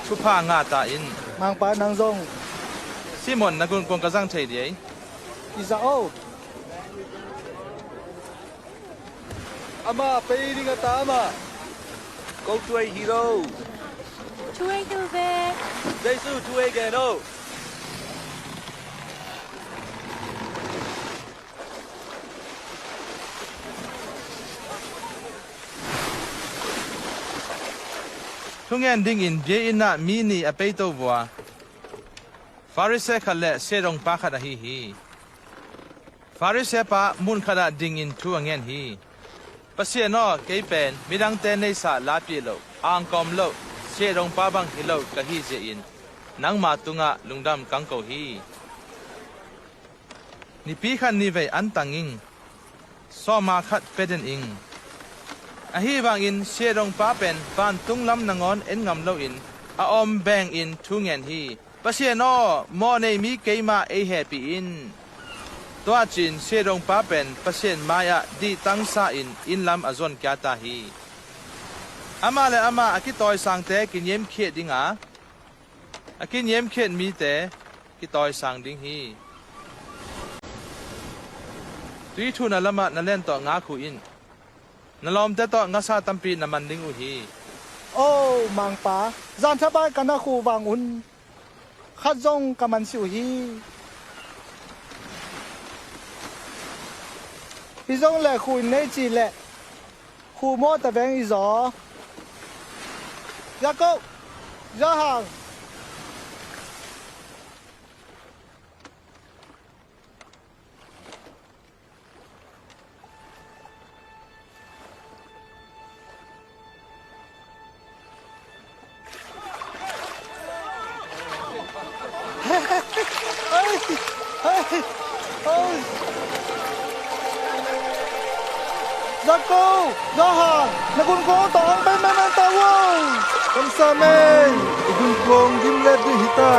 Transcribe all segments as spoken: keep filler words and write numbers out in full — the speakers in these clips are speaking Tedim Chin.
Thupha ngah ta in. Mangpa, nang zong. Simon, na gunkuang ka zang thei dih ei. I za o. Amah pei ding a ta amah. Ko thu ei hi lo. Thu ei hi ve. Jesu thu ei gen o. Thungen dingin bia-inn ah mi nih a peito vua. Pharisee khat le siahdongpa khat ahi hi. Pharisee pa mun khatah dingin thu a ngen hi. Pasian aw, kei pen midangte neihsa lapih loh, angkawm loh, siahdongpa bang hi lo ka hi zia in nangma tungah lungdam kang ko hi. Nipi khat nivei antang ing. Sawma khat pia den ing. Ahi vangin siahdongpa pen vantung lam nangawn en ngam loin a om bengin thu ngen hi. Pasian aw, mawhnei mi keimah ei hehpih in. Tua cin siahdongpa pen Pasian mai-ah dihtangsa in inn lam a zuan kia ta hi. Amah le amah a kitawisangte kiniamkhiat dinga, a kiniamkhiat mite kitawisang ding hi. Tui thuhna lamah na len tawh ngak uh in. Na lawmte tawh ngasa tampi na man ding uh hi. O Mangpa, zanthabai ka na khuh vang un khat zong ka man si uh hi. Hi zong le khuh in nei ci leh khuh mawh ta veng i zaw. Jakob, Johan. Ai, ai, ai. Jakob, Johan, na gunkuang tawh hong pai maiman ta uh. Kamsam ei, i gunkuang gim let dih hi ta.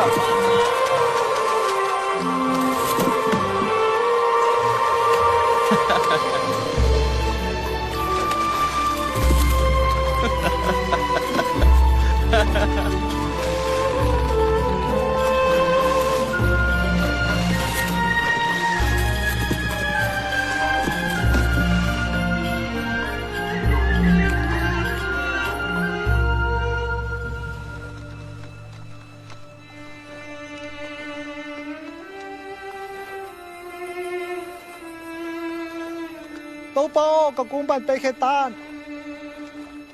Topa aw, ka kung pan peikhia tan.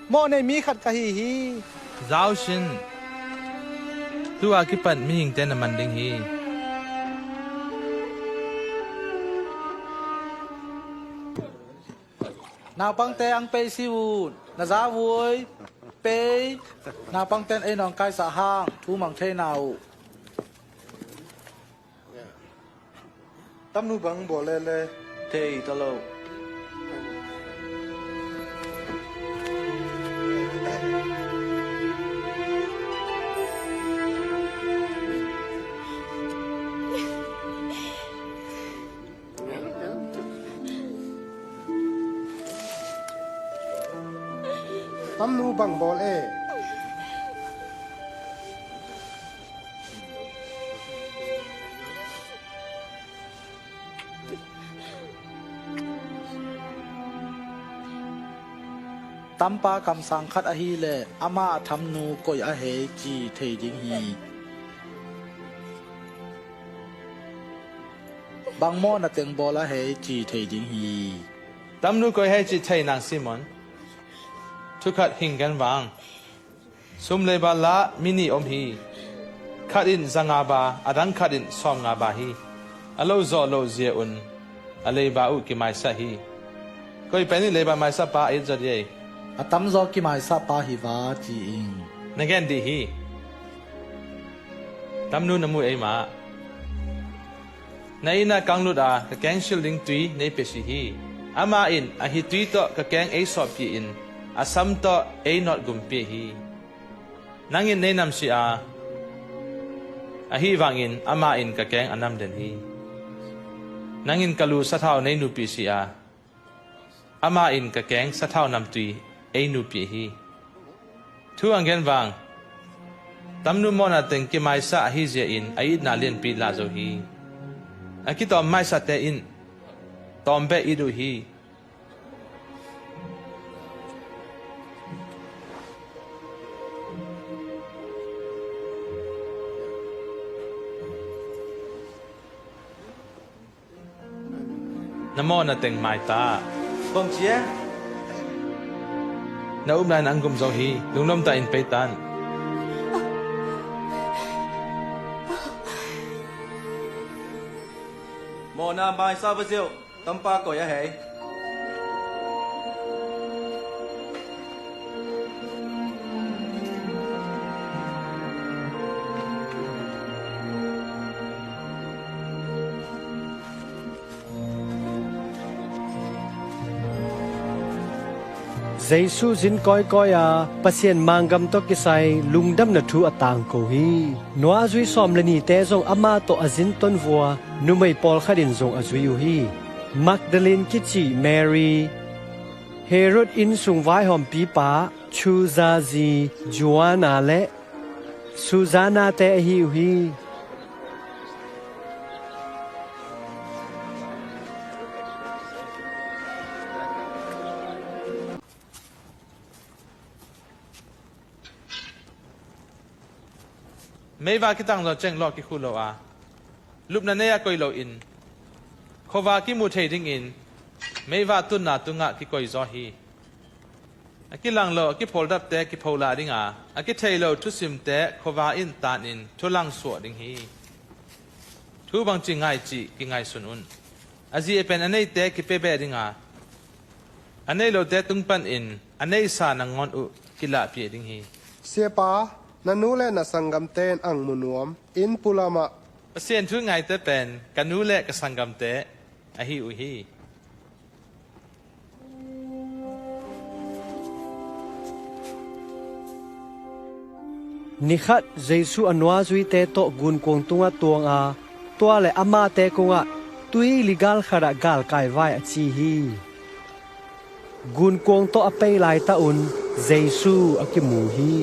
Mawhnei mi khat ka hi hi. Zau sin. Tu-a kipan mihingte na man ding hi. Naupangte ang pei si uh, na za vui, pei. Naupangten ei nawngkaisah hang thu mang thei na uh. Tamnu bang bawl lele. Thei ta lo. Tamnu bang bawl e. Tampa kamsang khat ahileh amah a thamnu koi a hei ci thei ding hi. Bangmawh na teng bawl a hei ci thei ding hi. Tamnu koi hei ci thei nang Simon. Thukhat hing gen vang. Sum leiba la mi nih om hi. Khat in za nga ba, a dang khat in sawm nga ba hi. A lo zawh loh zia un a leiba uh kimaisah hi. Koi pen in leiba maisah pa a it zaw dih ei. A tamzaw kimaisah pa hi va ci ing. Na gen dih hi. Tamnu na mu ei mah. Na inn ah kang lut a ka keng silh ding tui nei pia si hi. Amah in ahi tui tawh ka keng ei sawhpih in a sam tawh ei nawt gumpih hi. Nang in nei nam si a, ahi vangin amah in ka keng a nam den hi. Nang in ka lu sathau nei nupih si a, amah in ka keng sathau namtui ei nupih hi. Thu ang gen vang. Tamnu mawhna teng kimaisa ahi zia in a itna lianpi la zo hi. A kitawm maisate in tawm beh it uh hi. Na mawhna teng maita. Bang ci e? Na upna in ang gum zo hi. Lungnuamta in peitan. Mawhna maisa va ziau. Tampa koi a hei. Jesu zin kawikawi a Pasian manggam tawh kisai lungdamna thu a tangko hi. Nuazui sawm le nite zong amah tawh a zin tonvua numei pawlkhat in zong a zui uh hi. Magdalene kici Mary, Herod innsung vaihawmpipa Chuza zi Joanna le Susanna-te ahi uh hi. Meivah kitang zaw ciang lawh kikhu lo a, lupna nei-ah koi loin khuavak kimu thei dingin meivah tunna tungah kikoizaw hi. A kilang lo a kiphualdapte kiphola dinga, a kithei lo thusimte khuavak in tanin thulang suah ding hi. Thu bangci ngai cih kingaihsun un. A zih pen a neite kipiabeh dinga, a nei lote tung panin a neisa nangawn uh kilahpih ding hi. Siapa, na nu le na sanggamte in ang mu nuam. Inn pulamah. Pasian thu ngaite pen ka nu le ka sanggamte ahi uh hi. Nikhat Jesu a nuazuite tawh gunkuang tungah tuang a, tua le amahte kungah tuili galkhatah galkai vai a ci hi. Gunkuang tawh a pei laitah un Jesu a kimu hi.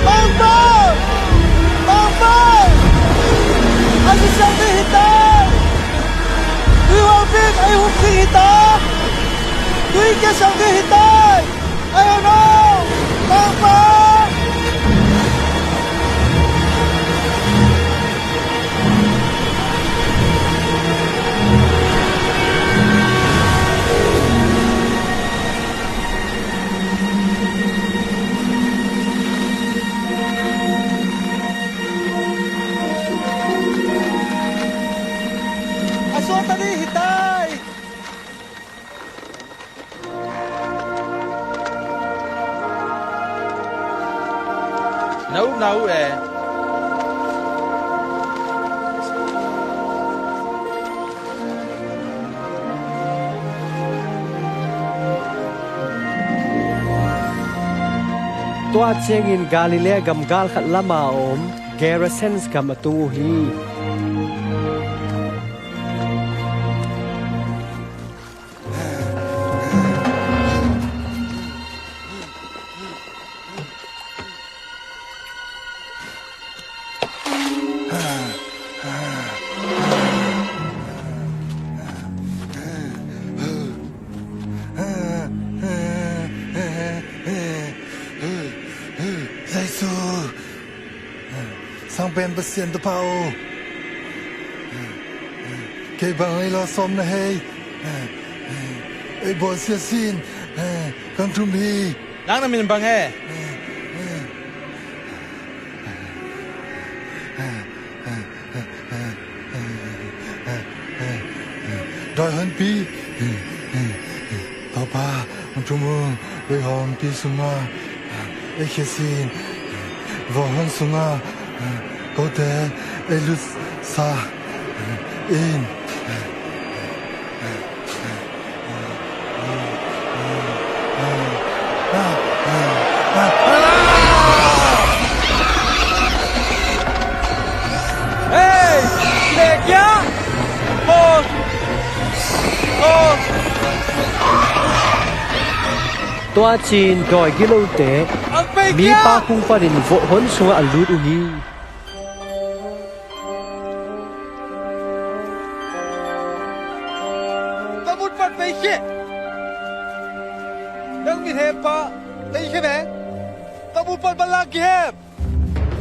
Topa! Topa! A kisiang ding hi tai! Tui huam bik a i hum ding hi ta! Tui kisiang ding hi tai! Ai aw no! Topa! A suakta ding hi tai. Na upna uh e. Tua ciangin Galilee gam galkhat lama a om Gerasenes gam a tung uh hi. Jesu! Sangpen Pasian Tapa aw, kei bang ei lawsawm na hei. Ei bawl siasin, kang thum hi. Nang na min bang e? Dawi honpi, Topa, hong tum un, leihawmpi sungah ei khia sin, vawhhon sungah kote ei lutsa in. Hey, Lekia! Paul! Paul! Tua cin dawi gilote mipa kung panin vawhhon sungah a lut uh hi. Ka mut pan pei khia. Nang mithempa pei khia meng. Ka mut pan manlang kihem.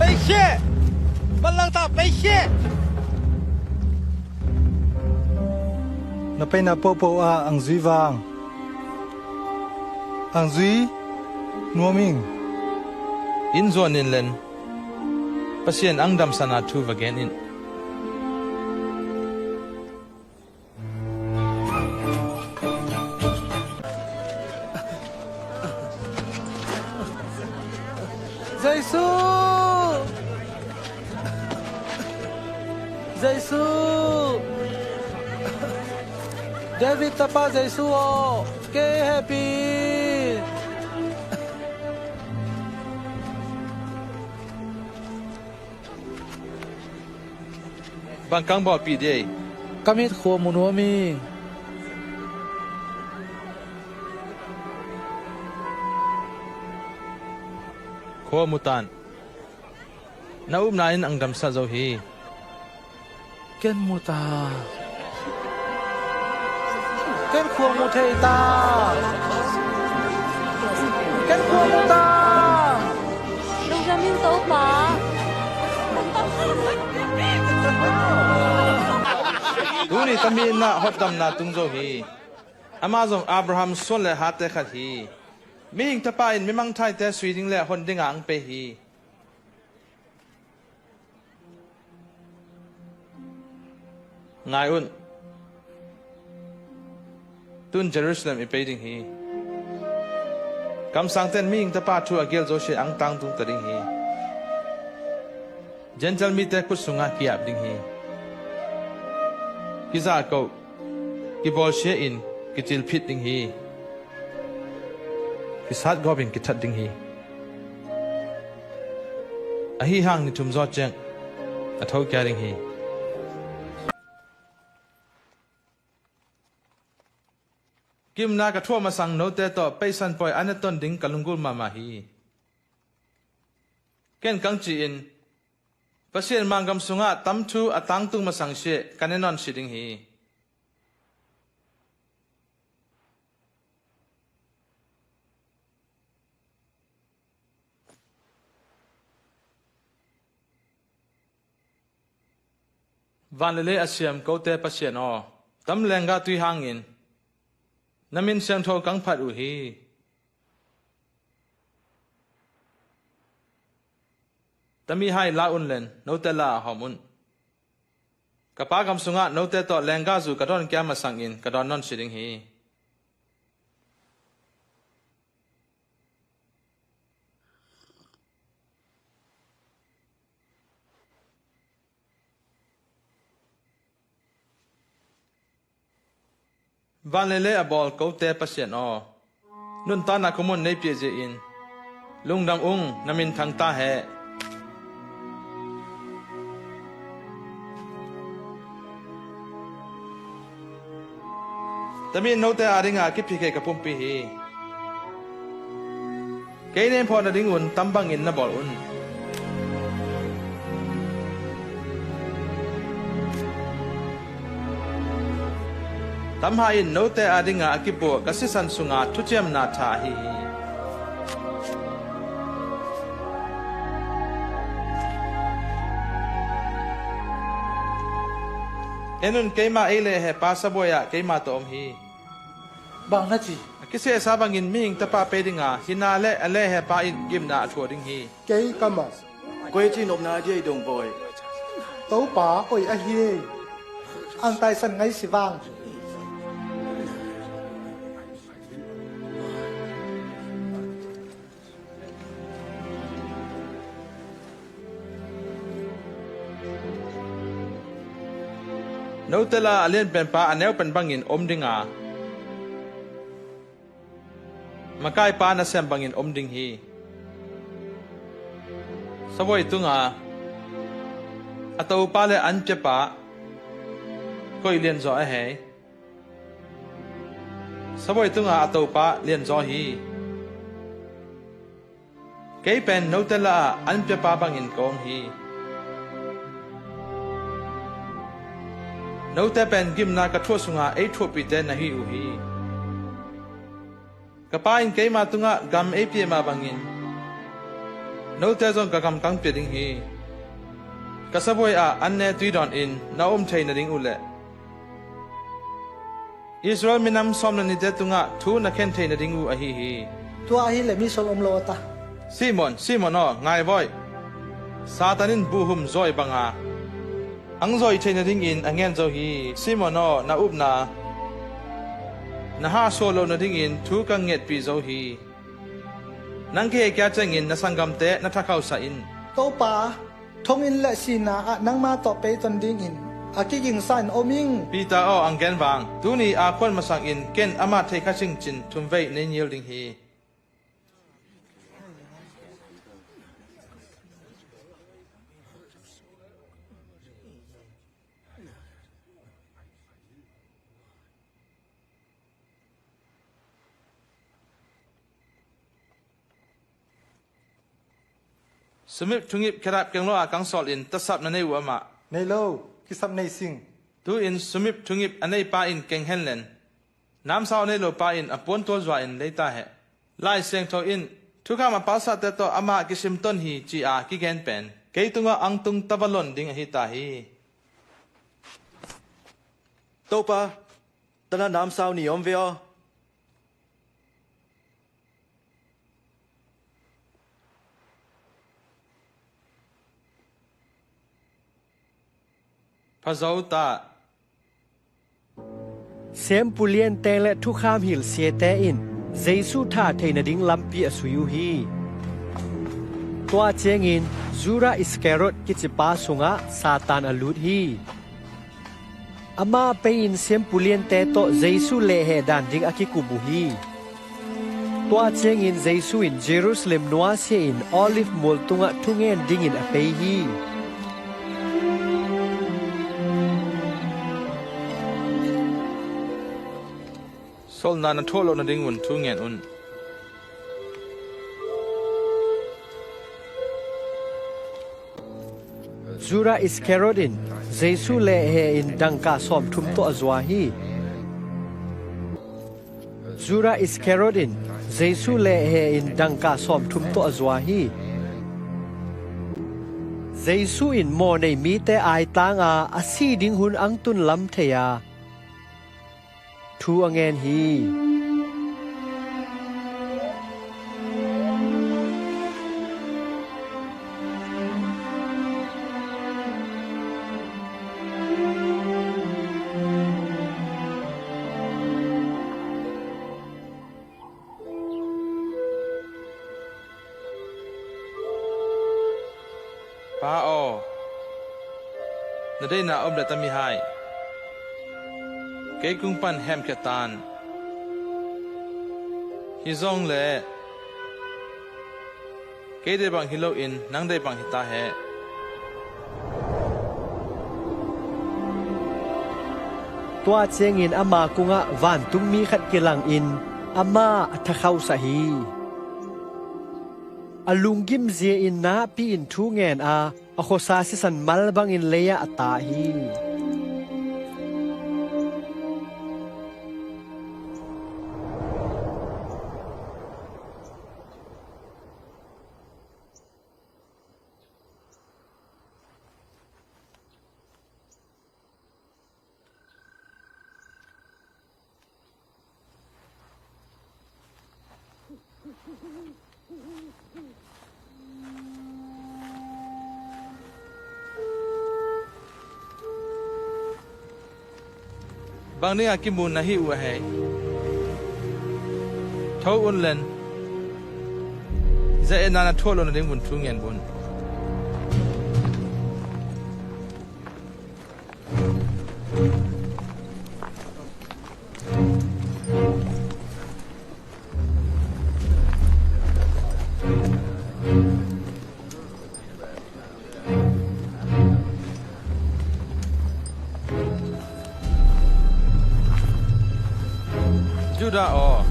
Pei khia. Manlang ta pei khia. Na peina pohpoh ah ang zui vang. Ang zui nuam ing. Inn zuan in len. Pasian ang damsana thu va gen in. Jesu! Jesu! David tapa Jesu aw, kei hehpih in. Bang kang bawlpih dei? Ka mit khua mu nuam hi. Khua mu tan. Na upna in ang damsah zo hi. Ken mu ta. Ken khua mu thei ta. Ken khua mu ta. Lungdam in Topa. Tuni tami in ah hotdamna tung zo hi. Amah zong Abraham suan le hate khat hi. Mihing tapa in mimangthaite sui ding le hon dinga ang pei hi. Ngai un. Tun Jerusalem i pei ding hi. Kamsangten mihing tapa thu a gel zosia ang tangtung ta ding hi. Gentile mite khut sungah ki-ap ding hi. Kizahko, kibawlsia in kicilphit ding hi. Kisatgawp in kithat ding hi. Ahi hang ni thum zawh ciang a thokia ding hi. Gimna ka thuah masang note tawh peisan pawi a na ton ding ka lunggulh mahmah hi. Ken kang ci-in Pasian manggam sungah tamthu a tangtung masang siah ka ne nawn si ding hi. Van le lei a siam kote Pasian aw, tam lenggah tui hangin na min siangtho kang phat uh hi. Tami hai la un len note la a hawm un. Ka Pa gam sungah note tawh lenggah zu ka dawn kia masangin ka dawn nawn si ding hi. Van le lei a bawl kote Pasian aw, nuntakna khumun nei piahzia in lungdam ung, na min thang ta heh. Tami in note adinga kiphi kei ka pumpi hi. Kei nei phawh nadingun tam bangin na bawl un. Tamhai in note adinga a kipuah ka sisan sunga thuciamna tha ahi hi. En un, keima ei le hehpa sabuai-ah keima tawh om hi. Bang na ci? A kisehsa bangin mihing tapa pei dinga hina le a le hehpa in gimna a thuah ding hi. Kei ka mah. Koi ci nopna a dia i dong pawi? Topa oi ahi ei. ang taisan ngai si vang. Note la a lianpenpa a neupen bangin om dinga, makaipa nasem bangin om ding hi. Sabuai tunga a topa le anpiapa koi lianzaw a hei? Sabuai tunga a topa lianzaw hi. Kei pen note la-ah anpiapa bangin ka om hi. Note pen gimna ka thuah sunga ei thuahpihte na hi uh hi. Ka Pa in keima tungah gam ei pia mah bangin note zong ka gam kang pia ding hi. Ka sabuai ah an ne tui dawnin na om thei nading uh leh Israel minam sawm le nihte tungah thu na khen thei nading uh ahi hi. Tua ahileh mi sual om lo a ta. Simon, Simon aw, ngaivoih. Satan in buhhum zawi banga ang zawi thei nadingin a ngen zo hi. Simon aw, na upna na hahsuah loh nadingin thu ka ngetpih zo hi. Nang kihei kia ciangin na sanggamte na thakhausa in. Topa, thonginn le sihna ah nangma tawh peiton dingin a kigingsa in om ing. Peter aw, ang gen vang. Tuni a kuan masangin ken amah theikha cincin thumvei nei ngil ding hi. Sumip thungip khedap keng lo a kang sawl in tasap na nei uh amah? Nei lo, kisap nei sing. Tu-in sumip thungip a neipa in keng henlen, namsau a nei lopa in a puantual zua in leita heh. Lai Siangtho in thukham a palsate tawh amah kisimton hi ci-a kigen pen kei tungah ang tung tavalon ding ahi ta hi. Topa, tana namsau ni om ve aw. Phazo ta. Siampu liante le thukham hilh siate in Jesu thah theih nading lampi a sui uh hi. Tua ciangin Judah Iskariot kicipa sungah Satan a lut hi. Amah pei-in siampu liante tawh Jesu lehheh dan ding a kikup uh hi. Tua ciangin Jesu in Jerusalem nuasia-in Olive mual tungah thungen dingin a pei hi. Sawlna na thuah loh nadingun thungen un. Judah Iskariot in Jesu lehheh in dangka sawmthum tawh a zua hi. Judah Iskariot in Jesu lehheh in dangka sawmthum tawh a zua hi. Jesu in mawhnei mite aitanga a si ding hun ang tun lam thei-a thu a ngen hi. Pa aw, na deihna om leh ta mihai, kei kung pan hemkhia tan. Hi zong leh kei deih bang hi loin nang deih bang hi ta heh. Tua ciangin ama kungah vantungmi khat kilangin amah a thakhauhsah hi. A lunggim zia-in nakpi-in thu ngen a, a khuasa sisan mal bangin lei-ah a tah hi. Bang dingah kimu na hi uh a hei? Tho un len. Za-etna na thuah loh nading vun thu ngen un. Judah aw,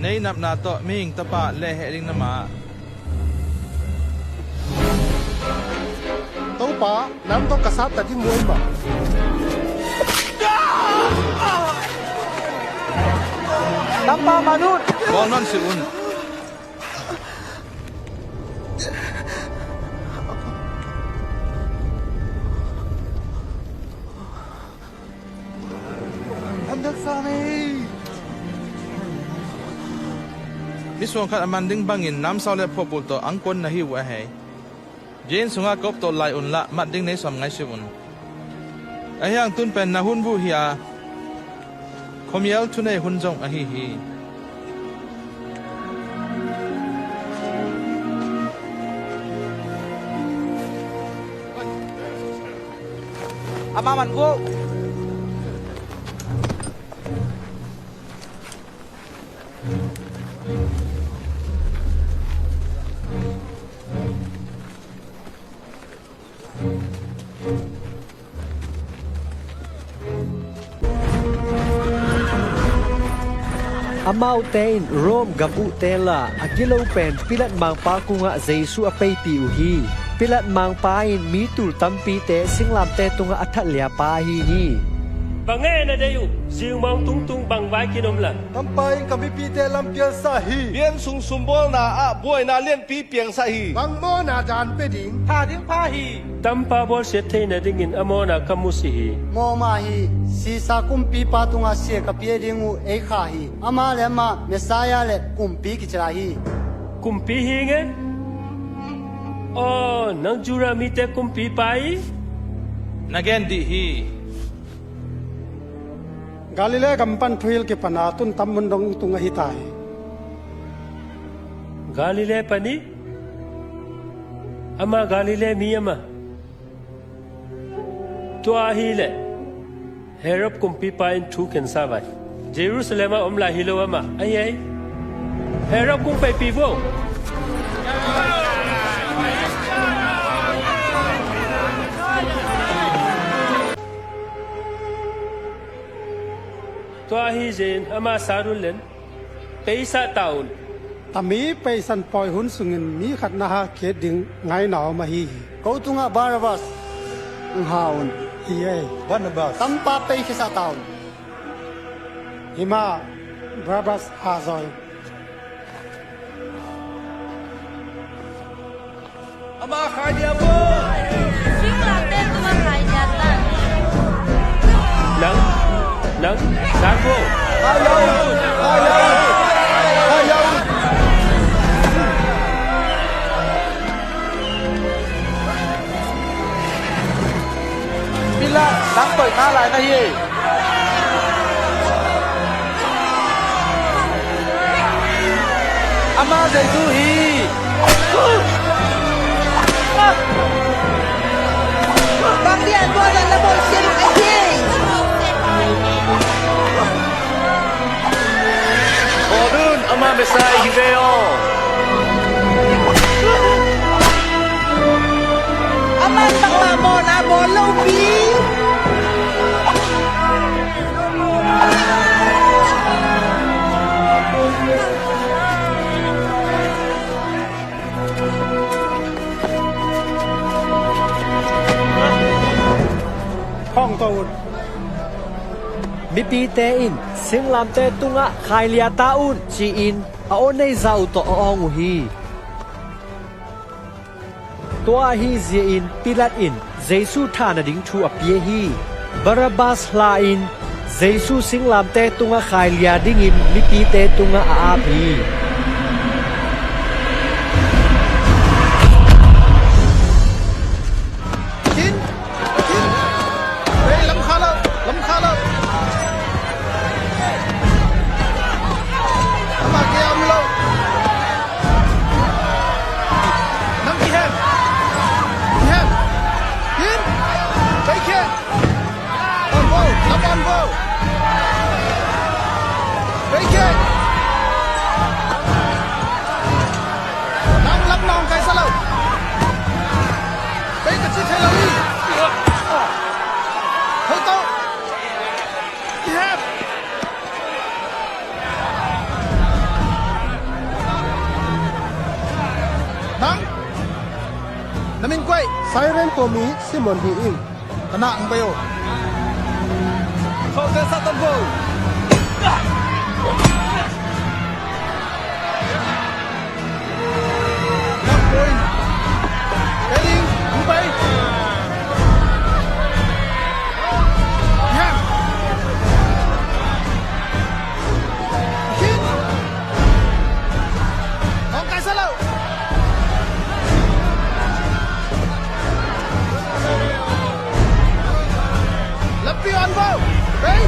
nei napna tawh mihing tapa lehheh ding na mah. Topa, nang tawh ka sapta ding muai mah. Tampa man un. Bawl nawn si un. Mi suang khat a man ding bangin namsau le phuahbul tawh angkuan na hi uh a hei. Jein sungah ka uptolh lai unla, mat ding nei sawm ngaihsut un. Ahi hang tun pen na hun vuh hi a, khuamial thunei hun zong ahi hi. Amah man vuh. Amaute in Rome gam uhte la a gilo pen Pilat mangpa kungah Jesu a peipih uh hi. Pilat mangpa in mi tul tampite singlamteh tungah a thatliapa ahi hi. Bang e na deih uh? Zingmawng tungtung bang vai kin om la? Tampa in ka mipite lampialsah hi. Pian sung sumbawlna ah buaina lianpi piangsak hi. Bang mawhna dan pia ding? Tha ding pha hi. Tampa bawlsiat theih nadingin a mawhna ka mu si hi. Mawh mah hi. Sisa kumpipa tungah sia ka pia ding uh ei kha hi. Amah le amah Messiah le kumpi kici lai hi. Kumpi hi nge? Aw, nang Judah mite kumpipa hi. Na gen dih hi. Galilee gam pan thuhilh kipana tun tam mun dong tung ahi ta hi. Galilee pan hi? Amah Galilee mi amah. Tua ahileh Herod kumpipa in thu khensa vai. Jerusalem ah om lai hi lo amah. Ahi ahi. Herod kung peipih vo. Tua ahi zia in amah sat un len. Peisah ta un. Tami peisan pawi hun sungin mi khat na hahkhiat ding ngaina om ahi hi. Ko tungah Barabbas hong ha un. Hi ei. Barnabas. Tampa pei khiasah ta un. Hi mah, Barabbas ha zaw in. Amah khai liam vo. Singlamteh tungah khai liam ta. Nang, nang, sat vo. Khai liam, khai liam, khai liam. Pilat, nang koih ngah lai na hi. Amah Jesu hi. Bang dia tua dan na bawl sian ahi. Bawl un, amah Messiah hi ve aw. Amah bangmah mawhna bawl lopi. Khawng to un. Mipite in singlamteh tungah khai lia ta un ci-in a aw neizah uh tawh a awng uh hi. Tua ahi zia-in Pilat in Jesu thah nading thu a pia hi. Barabbas hla-in Jesu singlamteh tungah khai lia dingin mipite tungah a ap hi. Siren kawm i Simon hi ing. Ka nak ang bayo. Kau te sa tan bo. Nak point. Heading, ang bay. Yan. Hit. Hong kai sa lo. Lampi on bo. Hey.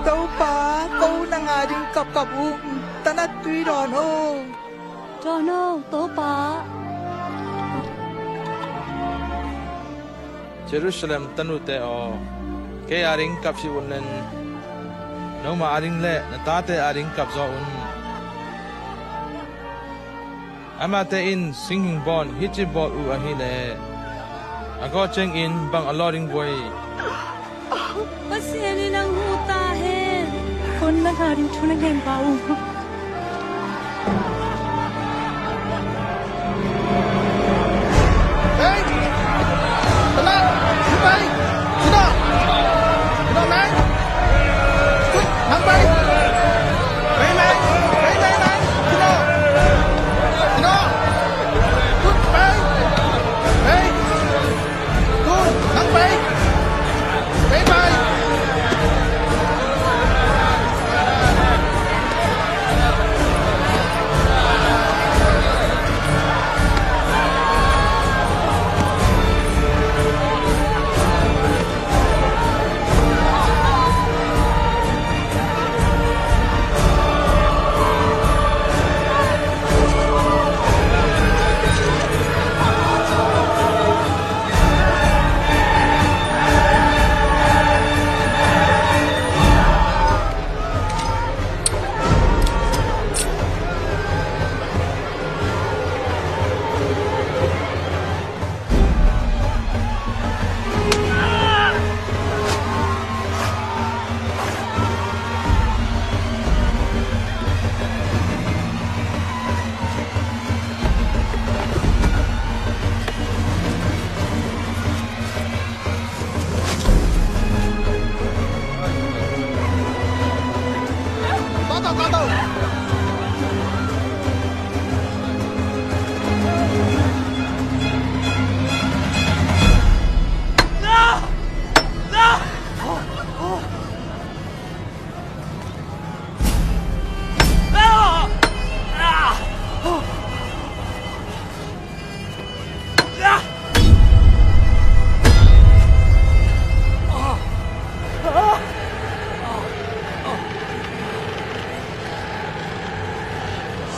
Topa, ko nang ading kapkap ung, tanat tui dawn o. Dawn o, Topa. Jerusalem tanute aw, kei ading kapsih un len, noma ading le na tate ading kapzaw un. Amate in singhing bawn hih ci bawl uh ahileh a gawh ciangin bang a law ding voi? Pasian in ang hu ta hen. Kon na kha ding thu na gen pa uh.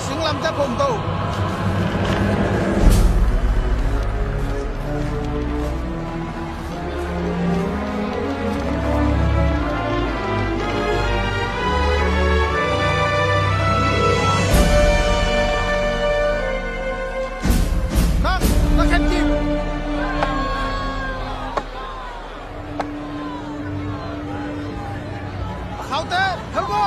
Singlamteh phum to. Nang, nang khen kim. A khaute, hel bo!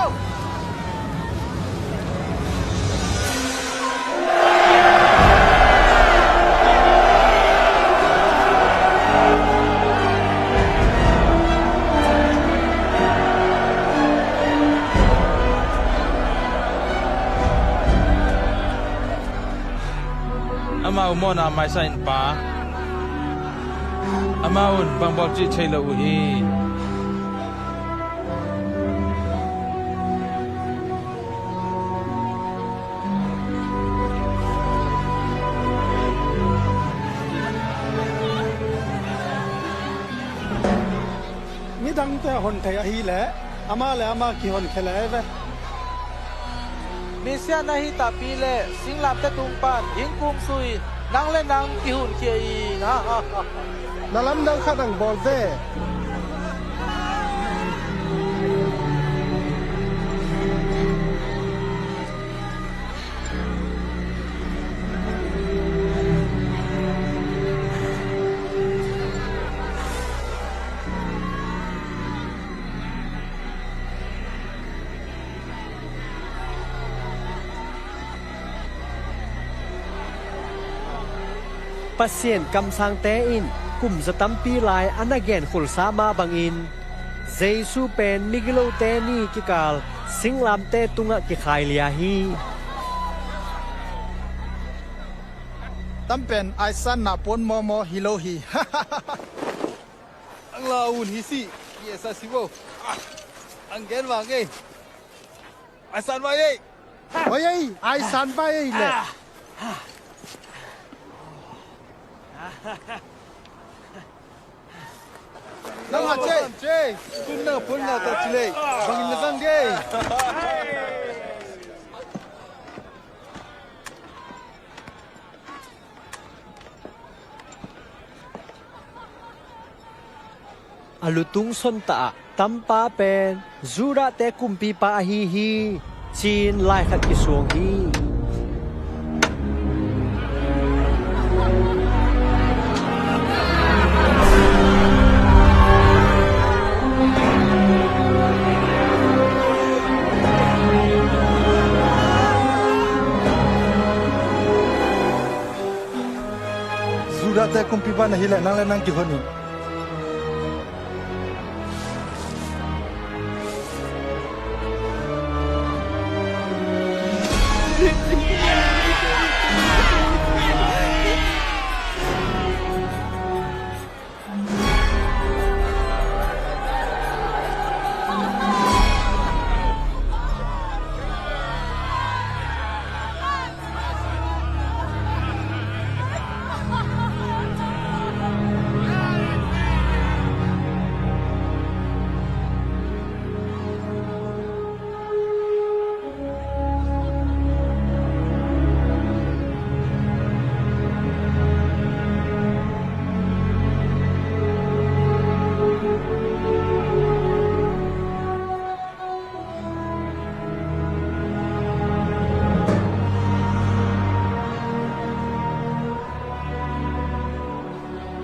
Amau mawhna maisak in Pa. Amau in bang bawl cih thei lo uh hi. Midangte a hon thei ahileh amah le amah kihonkhia leh ei ve. Messiah na hi tahpi leh singlamteh tung pan gingkum su-in nang le nang kihunkhia in. Na lamdang khat ang bawl ve. Pasian kamsangte in kum za tampi lai a na genkhulsa mah bangin Jesu pen migilote ni kikal singlamteh tungah kikhailiah hi. Tam pen aisanna puan mawmaw hi lo hi. Ang la un hi si. Yes, a si bo. Ang gen vang ei. Aisan vai ei. Vai ei, aisan vai ei le. Nang a che. Kun na pun na ta chile. Bangin na zang ge. A lutung sonta ah tampa pen Judahte kumpipa ahi hi, ci-in lai khat kisuang hi. Judahte kumpipa na hi leh nang le nang kihon in.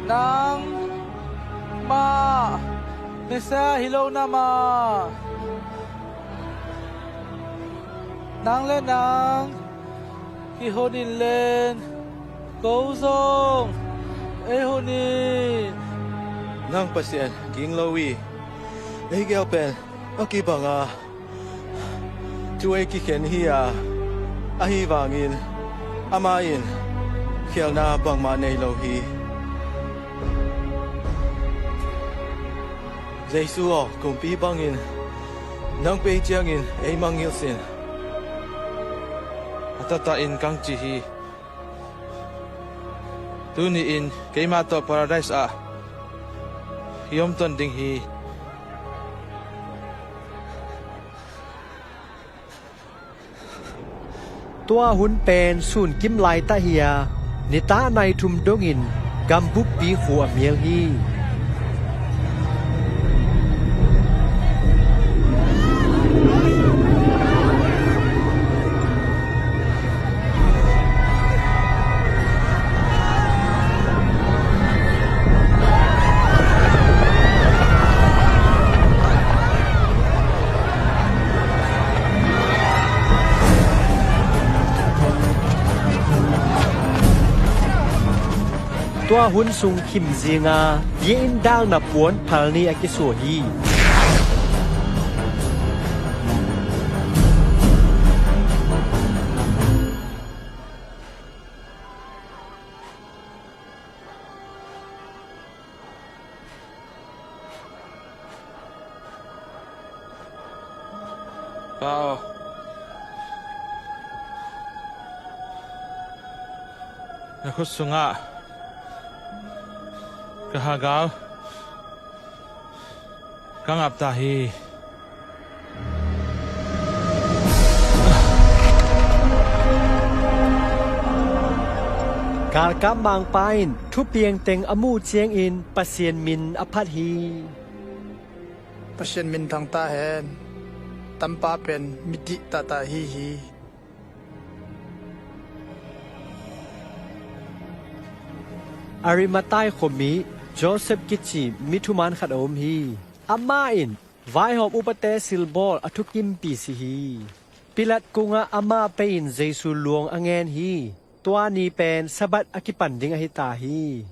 Nangmah Messiah hi lo na maw? Nang le nang kihon in len, ko zong ei hon in. Nang Pasian ging lo hi. Ei gel pen a kibang a, thu ei kikhen hi a, ahi vangin amah in khialhna bangmah nei lo hi. Jesu aw, kumpi bangin nang pei ciangin ei mangngilh sin. A taktakin kang ci hi. Tuni-in keimah tawh Paradise ah i omton ding hi. Tua hun pen sun kim laitah hi a, nitak nai thum dongin gam buppi khu a mial hi. Tua hun sung khim zinga biakinn dalna puan phal nih a kisua hi. Pa aw, na khut sungah ka hagau ka ngap ta hi. Galkap mangpa in thupiang teng a muh ciangin Pasian min a phat hi. Pasian min thang ta hen. Tampa pen midih tahtah hi hi. Arimathai khuami Joseph kici mi thuman khat a om hi. Amah in vaihawm upate silbawl a thukimpih si hi. Pilat kungah amah pei-in Jesu luang a ngen hi. Tua ni pen Sabbath a kipan ding ahi ta hi.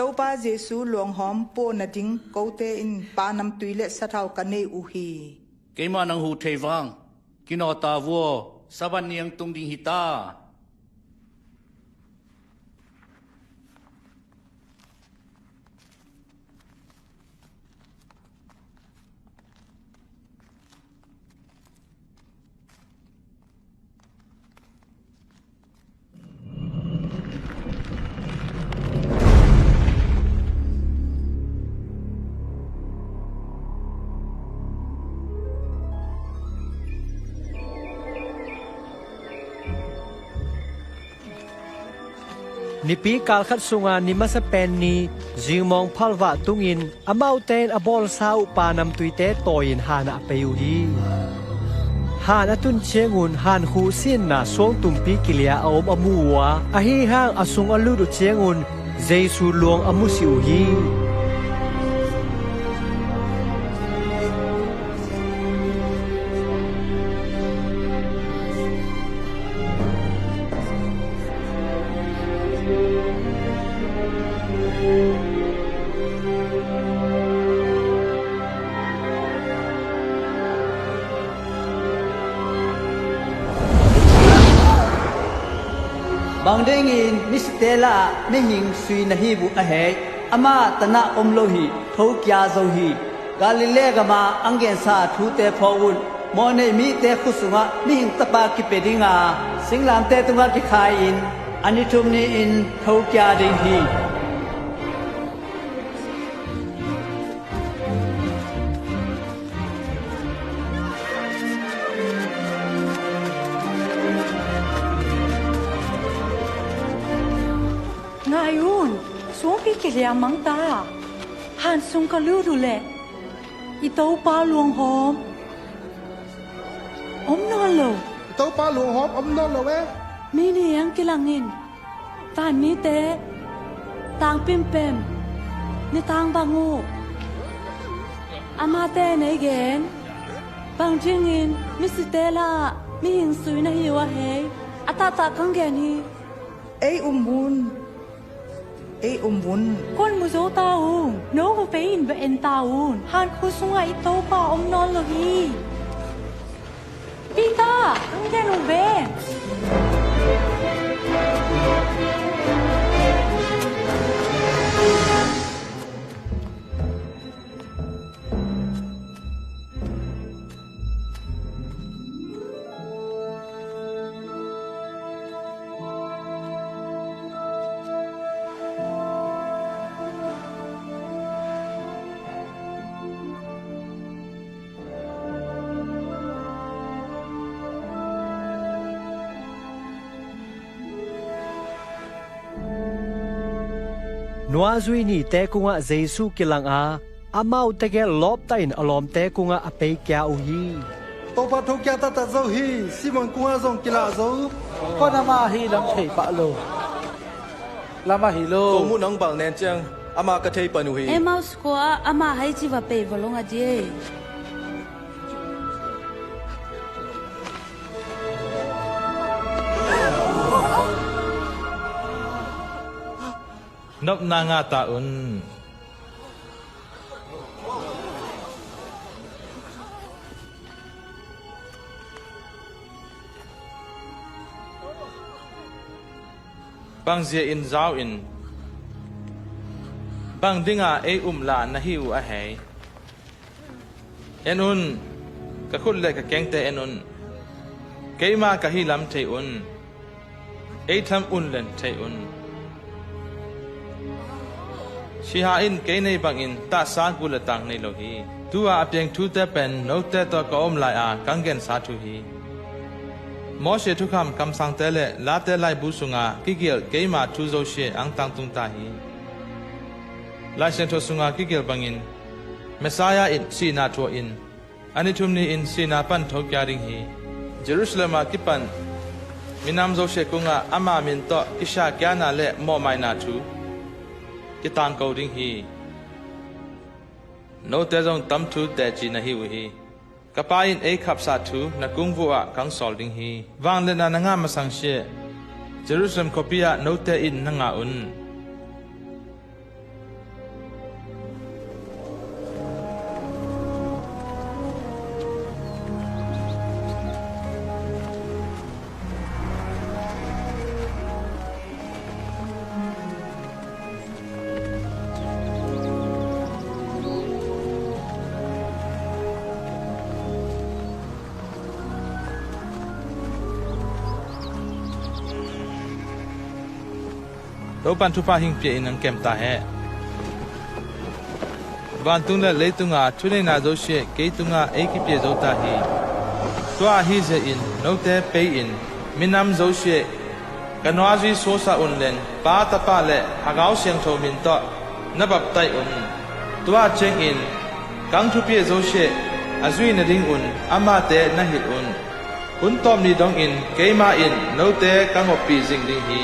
Topa Jesu luanghawm puah nading kote in panamtui le sathau ka nei uh hi. Keimah nang huh thei vang, kinawta vua, Sabbath ni ang tung ding hi ta. Nipi kalkhat sunga ni masa pen ni zingmawng phalvah tungin amaute in a bawlsa uh panamtuite tawi-in han ah a pei uh hi. Han a tun ciangun han khuh sinna suangtumpi kilia a om a mu uh a, ahi hang a sung a lut uh ciangun Jesu luang a mu si uh hi. Bang dingin misite lakah mihing sui na hi uh a hei? Amah tanah om lo hi, tho kia zo hi. Galilee gamah ang gensa thute phawk un. Mawhnei mite khut sungah mihing tapa kipia dinga singlamteh tungah kikhai-in a ni thum ni-in tho kia ding hi. Ngai un, suangpi kiliam mang ta. Han sung ka lut uh leh i Topa luanghawm om nawn lo. I Topa luanghawm om nawn lo e. Mi ni ang kilang in, van mite tang pimpem ni tang bang uh. Amahte nei gen, bang dingin misite lakah mihing sui na hi uh a hei? A tahtah kang gen hi. Ei um un. Ei um un. Kong mu zo ta ung. No uh pei-in va en ta un. Han khuh sungah i Topa om nawn lo hi. Peter, ang gen uh ve. Nuazui nite kungah Jesu kilang a, amau tegel lawptahin a lawmte kungah a peikia uh hi. Topa thokik taktak zo hi. Simon kungah zong kilah zo. Koi in amah hi lam thei pah lo. Lam ahi lo. Kong muh nang bal nen ciang amah ka thei pan uh hi. Emmaus khua-ah amah hai ci va pei va long a dih. Nopna ngah ta un. Bang zia in zau in, bang dinga ei um la na hi uh a hei. En un, ka khut le ka kengte en un. Keimah ka hi lam thei un. Ei tham un len thei un. Siha in kei nei bangin tahsa gu le tang nei lo hi. Tua a piang thute pen note tawh ka om lai-a kang gensa thu hi. Moses thukham kamsangte le Late laibu sunga kigelh keima thu zosia ang tangtung ta hi. Lai Siangtho sunga kigelh bangin Messiah in sihna thuah in a ni thum ni-in sihna pan thokia ding hi. Jerusalem a kipan minam zosia kungah ama min tawh kisiahkiana le mawhmaina thu kitangko ding hi. Note zong tamthu teci na hi uh hi. Ka Pa in ei khapsah thu na kungvuah kang sawl ding hi. Vangliatna na ngah masang sia Jerusalem khuapi ah note in na ngah un. Topan thupha hing pia in ang kem ta heh. Vantung le leitunga thuneina zosia kei tungah ei kipia zo ta hi. Tua ahi zia in note pei in minam zosia ka nuazui suasa un len Pa, Tapa le Hagau Siangtho min tawh na baptaih un. Tua ciangin kang thupia zosia a zui nadingun amate na hilh un. Hun tawp ni dongin keimah in note kang oppih zing ding hi.